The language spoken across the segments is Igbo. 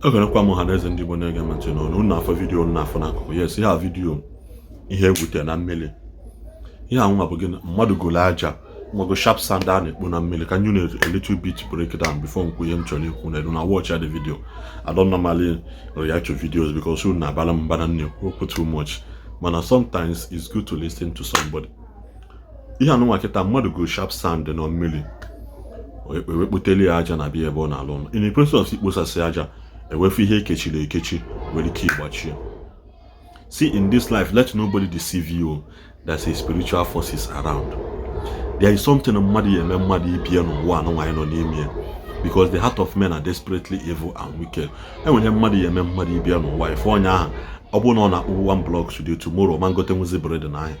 Ekenekwa m ọha na eze ndị Igbo na-ege m ntị n'ọnụ unu. Afọ video unu na-afụ n'akụkụ, yes, ihe a video ihe egwute na mmiri. Ihe a nwa bụ gịnị? Mmadụ golo aja, mago sharp sand a na-ekpo na mmiri. Ka you a little bit break down before m kwuo ihe m chọrọ ikwu na na watch the video. I don't normally react to videos because unu na-abara m mba na na-ekwu okwu too much, mana sometimes it's good to listen to somebody. Ihe anụnwa kịta, mmadụ go sharp sand na mmiri, ewekpoteli ya aja na bịa ebe ọ na-alụ ụlọ. In the process of ikposasị aja, ewefu ihe ekechiri ekechi nwere ike ịgbachie. See, in this life, let nobody deceive you. There's a spiritual forces around. There is something mmadụ ya eme mmadụ ibie n'ụwa anụnwa anyị nọ n'ime ya, because the heart of men are desperately evil and wicked. Enwere mmadụ ya eme mmadụ ibie n'ụwa, ife onye ahụ, ọ bụrụ na ọ na-akpụ one block today, tomorrow ma ngote nwezi bread n'ahịa,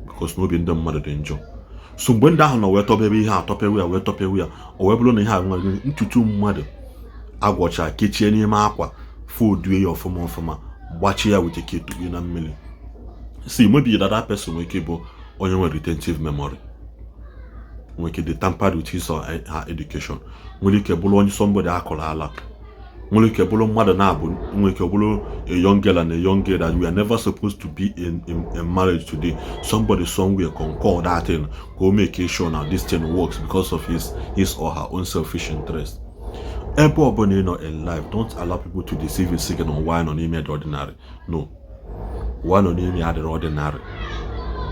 because n'obi ndị mmadụ dị njọ. So mgbe ndị ahụ nọ wee tọpewe ihe a, tọpewe ya, wee tọpewe ya, o wee bụrụ na ihe a nwere ntutu mmadụ agwọcha, kechie n'ime akwa, foldue ya ọfụma ọfụma, gbachie ya wete ketughe na mmiri. See, maybe that person nwere ike bụ onye nwere retentive memory, nwere ike dị tampered with his or her education, nwere ike bụrụ onye somebody akụrụ ala, nwere ike bụrụ mmadụ na-abụ, nwere ike bụrụ a young girl and a young girl that we are never supposed to be in marriage today. Somebody somewhere concord that thing ka o make sure na this thing works because of his or her own selfish interest. Ebe ọbụla ị nọ in life, don't allow people to deceive you, sị gị na ụwa nọ n'ime dị ordinary. No, ụwa nọ n'ime adịrị ordinary.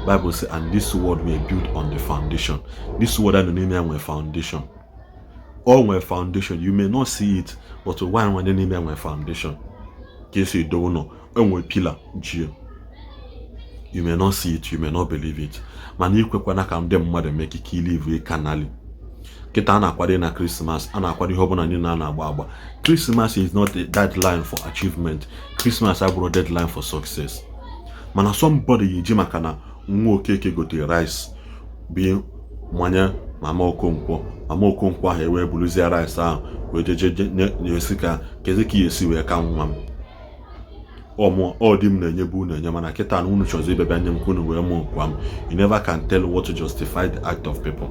Bible say, "And this world were built on the foundation." This world nọ n'ime ya nwere foundation. All nwere foundation. You may not see it, but ụwa nwa dị n'ime ya nwere foundation. Ka esi edo ụlọ, enwere pillar jie. You may not see it, you may not believe it, mana ikwekwana ka ndị mmadụ mee ka ị live carnally. Kịta a na-akwado na Christmas, a na-akwado ihe ọbụla niile a na-agba agba. Christmas is not a deadline for achievement. Christmas abụrụ deadline for success. Mana somebody ya eji maka na nwa Okeke gotere rice bi manye mama Okonkwo, mama Okonkwo ahụ ewee buruzie rice ahụ wee jeje esi ka kezi ka ya esi wee ka nwa m ọ dị m na-enyebu unu enye. Mana kịta na unu chọzi ịbịa bịa nye m ka unu wee mụọ nkwa m. You never can tell what to justify the act of people.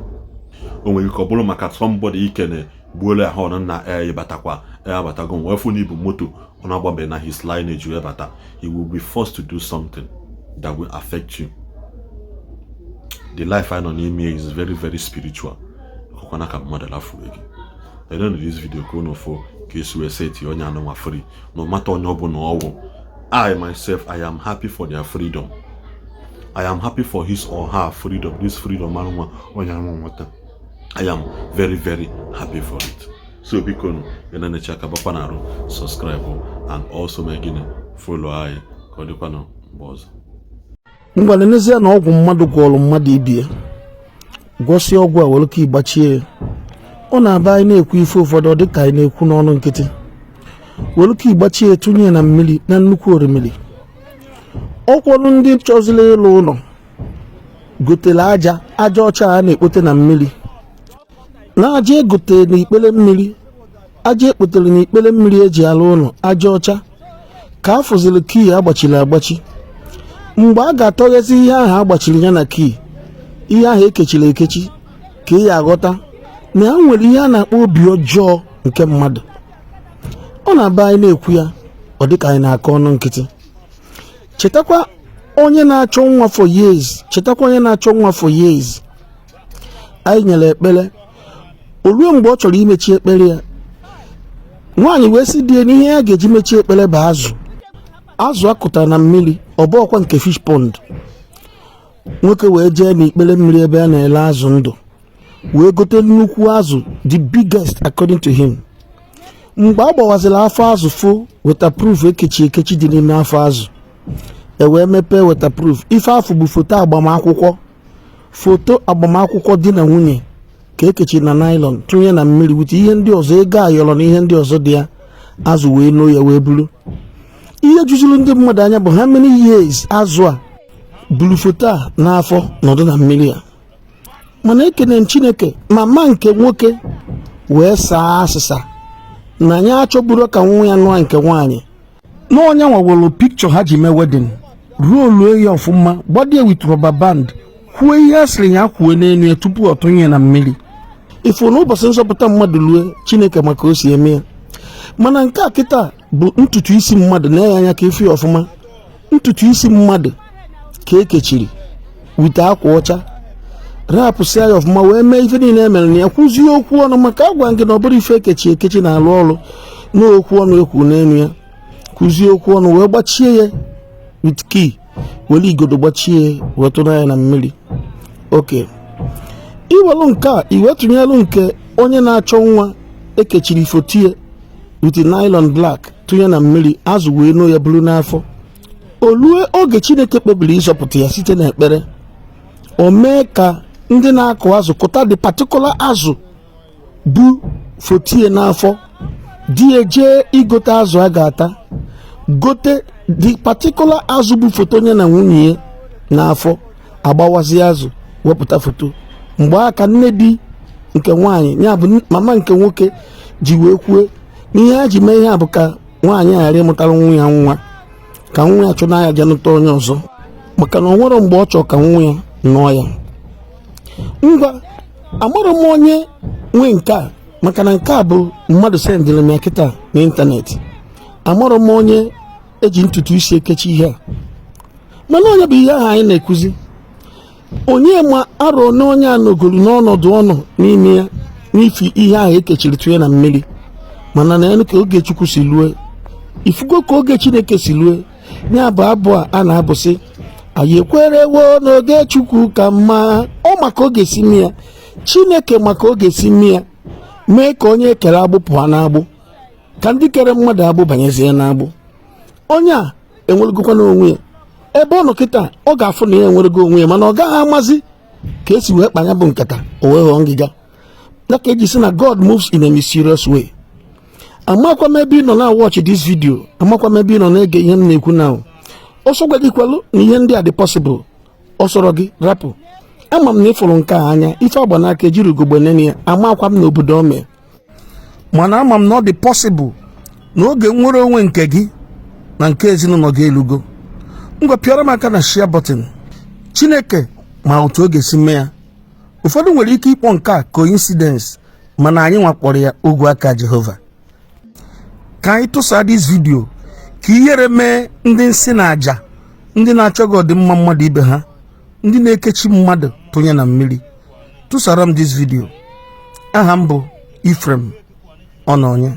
O nwere ike ọ bụrụ maka somebody ikene gbuola ahụ ọnụ na e batakwa e abatago m wee fụ na ibu moto ọ na-agbabeghị na his lineage wee bata. He will be forced to do something that will affect you. The life I nọ n'ime is very, very spiritual. Ọkwana ka mmadụ lafuru gị. Lerenụ this video ka unu fụ ka esi wee set onye anụnwa free, no matter onye ọbụla ọwụ. I myself, I am happy for their freedom. I am happy for his or her freedom. This freedom anụnwa onye anụ nweta, I am very, very happy for it. So biko nụ, ya na-enecha aka bakwa na arụ subscribe and also mee gịnị? Follow anyị. Ka ọ dịkwanụ mgbe ọzọ. Ngwa, nenezie na ọgwụ mmadụ gwọrọ mmadụ ibie, gwọsie ọgwụ a were ka ịgbachie ya. Ọ na-aba anyị na-ekwu ife ụfọdụ, ọ dị ka anyị na-ekwu n'ọnụ nkịtị. Were ka ịgbachie ya, tụnye ya na mmiri, na nnukwu orimiri. Ọkwọrụ ndị chọziri ịlụ ụlọ gotere aja, aja ọcha a na-ekpote na mmiri, na aja egotere n'ikpere mmiri, aja ekpotere n'ikpere mmiri eji alụ ụlọ, aja ọcha ka a fụziri kii agbachiri agbachi. Mgbe a ga-atọghezi ihe ahụ agbachiri ya na kii, ihe ahụ ekechiri ekechi, ka ị ya aghọta na ya nwere ihe a na-akpọ obi ọjọọ nke mmadụ. Ọ na-aba anyị na-ekwu ya, ọ dịka anyị na-akọ ọnụ nkịtị. Chetakwa onye na-achọ nwa for years, chetakwa onye na-achọ nwa for years. Anyị nyere ekpere, o ruo mgbe ọ chọrọ imechi ekpere ya, nwaanyị wee sị die n'ihe ya ga-eji mechie ekpere bụ azụ, azụ akụtara na mmiri, ọ bụ ọkwa nke fish pond. Nwoke wee jee n'ikpere mmiri ebe a na-ele azụ ndụ, wee gote nnukwu azụ, the biggest according to him. Mgbe a gbawaziri afọ azụ, fo waterproof ekechi ekechi dị n'ime afọ azụ. E wee mepee waterproof, ife afọ bụ foto agbamakwụkwọ, foto agbamakwụkwọ di na nwunye ka ekechiri na nylon, tụnye na mmiri wute ihe ndị ọzọ, ego ayọrọ na ihe ndị ọzọ dị ya. Azụ wee noo ya, wee buru. Ihe juziri ndị mmadụ anya bụ how many years azụ a buru foto a n'afọ nọdụ na mmiri a. Mana ekene m Chineke, mama nke nwoke wee saa asịsa na ya achọburu ka nwa ya nụọ nke nwaanyị, na onye nwewelu pikchọ ha ji mee wedding, ruo ya ọfụma, gbadie with rubber band, kwuo ihe a sịrị ya kwuo n'elu ya tupu ọ tụnye ya na mmiri. Ifu na ụbọchị nzọpụta mmadụ lue, Chineke maka o si eme ya. Mana nke a kịta bụ ntutu isi mmadụ na-enye anya ka ife ya ọfụma. Ntutu isi mmadụ ka ekechiri wite akwa ọcha, rapụsịa ya ọfụma, wee mee ife niile e mere na ya, kwuzie okwu ọnụ, maka agwa gị na ọ bụrụ ife ekechi ekechi na-alụ ọrụ n'okwu ọnụ ekwu n'elu ya. Kwuzie okwu ọnụ wee gbachie ya with key, were igodo gbachie ya, wee tụrụ ya na mmiri. Oke iwelu nke a iwe tụnyelu nke onye na-achọ nwa ekechiri foto ya with nylon black tụnye na mmiri, azụ wee noo ya buru n'afọ. O lue oge Chineke kpebiri ịzọpụta ya site n'ekpere, o mee ka ndị na-akụ azụ kụta the particular azụ bụ foto ya n'afọ. Di ya jee igote azụ a ga-ata, gote the particular azụ bụ foto onye na nwunye ya n'afọ. Agbawazi azụ, wepụta foto. Mgbe aka nne di nke nwaanyị, ya bụ mama nke nwoke, ji wee kwue n'ihe ha ji mee ihe a bụ ka nwaanyị ghara ịmụtara nwa ya nwa, ka nwa ya chụna ya jee nụta onye ọzọ, maka na ọ nwere mgbe ọ chọọ ka nwa ya nụọ ya. Ngwa, amara m onye nwe nke a, maka na nke a bụ mmadụ sendịrị m ya kịta n'ịntanetị. Amara m onye eji ntutu isi ekechi ihe a, mana onye bụ ihe ahụ anyị na-ekuzi, onye ma arọ na onye a nọgoro n'ọnọdụ ọnọ n'ime ya n'ifi ihe ahụ ekechiri tụnye na mmiri. Mana na elu ka oge Chukwu si lue, ifugo ka oge Chineke si lue, ya bụ abụ a na-abụsị anyị ekwerewo n'oge Chukwu ka mma. Ọ maka oge si mee ya, Chineke maka oge si mee ya, mee ka onye ekere agbụ pụọ n'agbụ, ka ndị kere mmadụ agbụ banyezie n'agbụ. Onye a enweregokwa n'onwe ya ebe ọ nọ kịta, ọ ga-afụ na ya enwerego onwe ya, mana ọ gaghị amazi ka esi wee kpanya bụ nkata o wee ghọọ ngịga. Ya ka eji sị na God moves in a mysterious way. Amakwa m ebe ị nọ na watch this video, amakwa m ebe ị nọ na-ege ihe m na-ekwu na ọsọ gwa gị kwelụ na ihe ndị a dị possible. Ọ sọrọ gị rapụ. Ama m na ịfụrụ nke a anya ife agba n'aka ejiri ugogbe nene ya. Amakwa m n'obodo o mee, mana ama m na ọ dị possible na oge nwere onwe nke gị na nke ezinụlọ gị elugo. Ngwa, pịọrọ m aka na share button. Chineke ma otu ọ ga-esi mee ya. Ụfọdụ nwere ike ịkpọ nke a coincidence, mana anyị nwakpọrọ ya ogwe aka Jehova. Ka anyị tụsaa this video ka ihere mee ndị nsị na àjà, ndị na-achọghị ọdịmma mmadụ ibe ha, ndị na-ekechi mmadụ tụnye na mmiri. Tụsara m this video. Aha m bụ Ifrem Ọnọnye.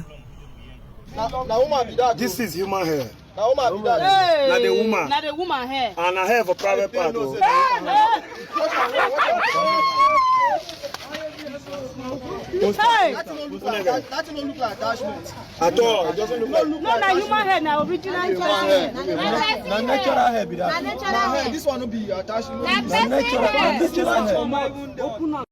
Na woman be that. This is human hair. Na woman be that. Hey, Na the woman. Na the woman hair. And her hair for private part. Oh. Hey. That thing no look like that thing no look like attachment. At all. It doesn't look like. No, na human hair, na original hair. Na natural hair be that. Na natural hair. This one no be attachment. Na natural hair. Open up.